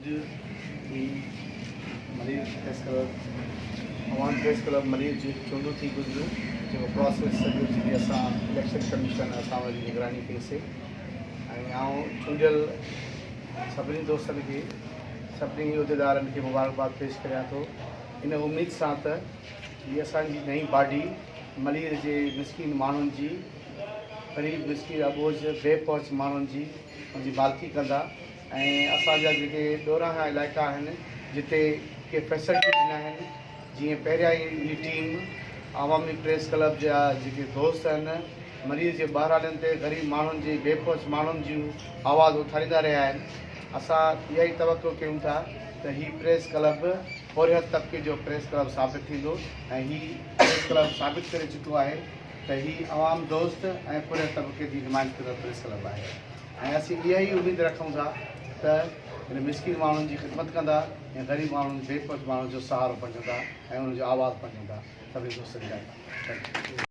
اڄ هي Malir press club Awan press club Malir جي چونڊون ٿي گذريون جيڪو پراسيس سڄو جيڪي اسان اليڪشن ڪميشن اسان وري نگراني ڪئي سي ۽ آئون چونڊيل سڀني دوستن کي سڀني عهديدارن کي مبارڪباد پيش ڪريان ٿو ان اميد سان ته هي اسان جي نئين باڊي ملير جي مسڪين ماڻهن جي غريب مسڪين اٻوجهه بي پهچ ماڻهن جي ان جي مالڪي ڪندا ۽ اسان جا جيڪي ڏورانهان علائقا آهن جتي ڪي فيسلٽيز ناهن جيئن پهريان ئي هي ٽيم عوامي پريس ڪلب جا جيڪي دوست آهن ملير جي ٻهراڙين تي غريب ماڻهن جي بي پهچ ماڻهن جون آواز اٿاريندا رهيا آهن اسان اها ئي توقع ڪيون ٿا ته هي پريس ڪلب پورهيت طبقي جو پريس ڪلب ثابت ٿيندو ۽ هي پريس ڪلب ثابت ڪري چڪو آهي ته هي عوام دوست ۽ پورهيت طبقي جي نمائندگي ڪندڙ پريس ڪلب آهي. ۽ اسين اها ئي اميد رکون ٿا ته هن مسڪين ماڻهن جي خدمت ڪندا ۽ غريب ماڻهن بي پهچ ماڻهن جو سهارو بڻجندا ۽ انهن جو آواز بڻجندا سڀني دوستن جي لاء thank you.